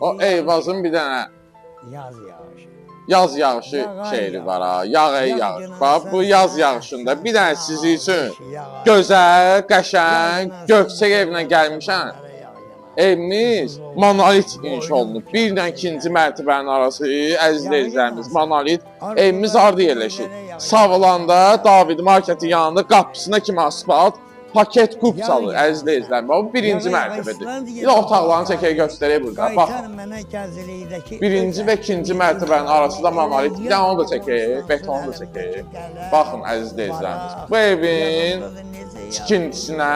O Eyvazın bir dənə Yaz yağışı. Yaz yağışı şeiri var ha. Yağ ey yağış. Bax bu yaz yağışında bir dənə sizi üçün gözəl, qəşəng, göksək evlə gəlmişəm. Evimiz monolit inşa olunub. Bir ilə ikinci mərtəbənin arası, əziz izləyicilərimiz, monolit. Evimiz harda yerləşir? Savalanda David marketin yanında qapısına kimi asfalt, paket kub çalır, əziz izləyicilərimiz. Bu birinci mərtəbədir. Bir də otaqlarını çəkək göstərək burada. Bax, Qaytar mənə gəzilikdəki birinci və ikinci mərtəbənin arası da monolit. Bir dənə onu da çəkək, betonu da çəkək. Baxın, əziz izləyicilərimiz, bu evin tikintisinə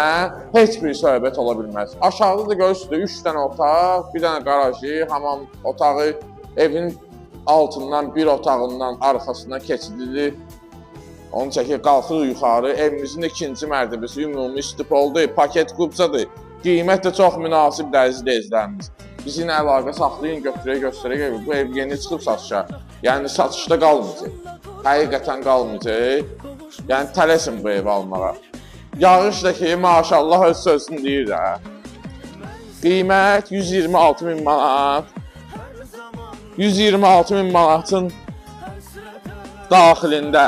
heç bir söhbət ola bilməz. Aşağıda da görürsünüz, 3 dənə otaq, bir dənə qarajı, hamam otağı, evin altından bir otağından arxasına keçidilir. Onu çəkir, qalxır yuxarı. Evimizin ikinci mərtəbəsi ümumi istipoldur, paket qubcadır. Qiymət də çox münasibdir, əziz izləyicilərimiz. Bizimlə əlaqə saxlayın, götürək, göstərək evi. Bu ev yeni çıxıb satışa. Yəni satışda qalmayacaq. Həqiqətən qalmayacaq. Yəni tələsin bu evi almağa. Yağış da ki, maşallah öz sözünü deyir də. Qiymət 126 min manat. 126 min manatın daxilində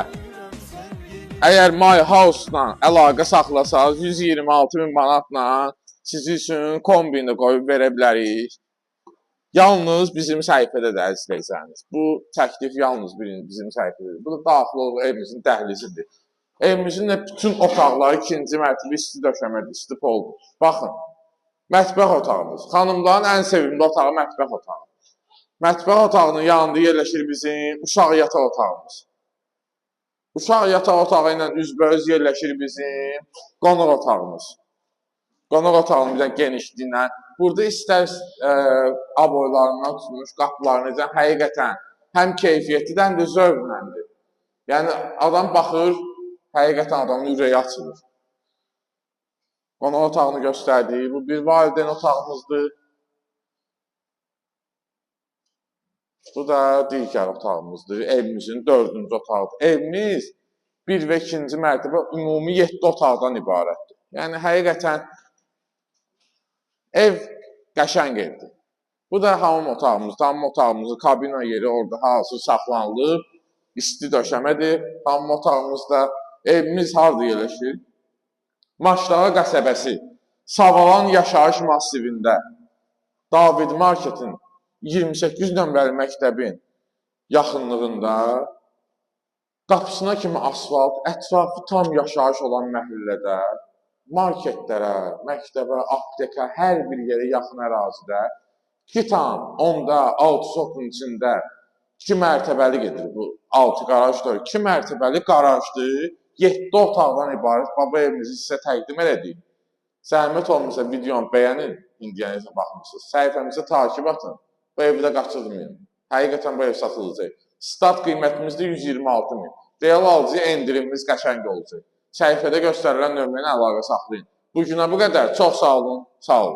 əgər My House-la əlaqə saxlasanız 126 min manatla sizi üçün kombini qoyub verə bilərik. Yalnız bizim səhifədə də, əziz izləyicilərimiz. Bu təklif yalnız bizim səhifədədir. Bu da daxil olduğu evimizin dəhlizidir. Evimizin də bütün otaqları ikinci mərtəbə isti döşəmədir, isti poldur. Baxın, mətbəx otağımız. Xanımların ən sevimli otağı mətbəx otağı. Mətbəx otağının yanında yerləşir bizim uşaq yataq otağımız. Uşaq yataq otağı ilə üzbəüz yerləşir bizim qonaq otağımız. Qonaq otağının bir dənə genişliyinə. Burada istər aboylarından tutmuş, qapılarını həqiqətən həm keyfiyyətlidir, həm də zövqləndir. Yəni adam baxır, həqiqətən adamın ürəyi açılır. Qonaq otağını göstərdik. Bu bir valideyn otağımızdır. Bu da digər otağımızdır. Evimizin dördüncü otağıdır. Evimiz bir və ikinci mərtəbə ümumi 7 otaqdan ibarətdir. Yəni həqiqətən ev qəşəng evdir. Bu da hamam otağımız. Hamam otağımızın kabina yeri orada hazır saxlanılıb. İsti döşəmədir. Hamam otağımızda evimiz harda yerləşir? Maşdağa qəsəbəsi, Savalan yaşayış massivində David Marketin 28 nömrəli məktəbin yaxınlığında qapısına kimi asfalt, ətrafı tam yaşayış olan məhəllədə, marketlərə, məktəbə, apteka, hər bir yerə yaxın ərazidə 2,6 sotun içində 2 mərtəbəli gedir bu 6 qaraj deyil, 2 mərtəbəli qarajdır, 7 otaqdan ibarət baba evimizi sizə təqdim elədik. Zəhmət olmasa videonu bəyənin, indiyənizə baxmısınız. Səhifəmizə takip atın. Bu evi də qaçırmayın. Həqiqətən bu ev satılacaq. Start qiymətimiz də 126 min. Real alıcıya endirimimiz qəşəng olacaq. Səhifədə göstərilən nömrə ilə əlaqə saxlayın. Bu günə bu qədər. Çox sağ olun. Sağ olun.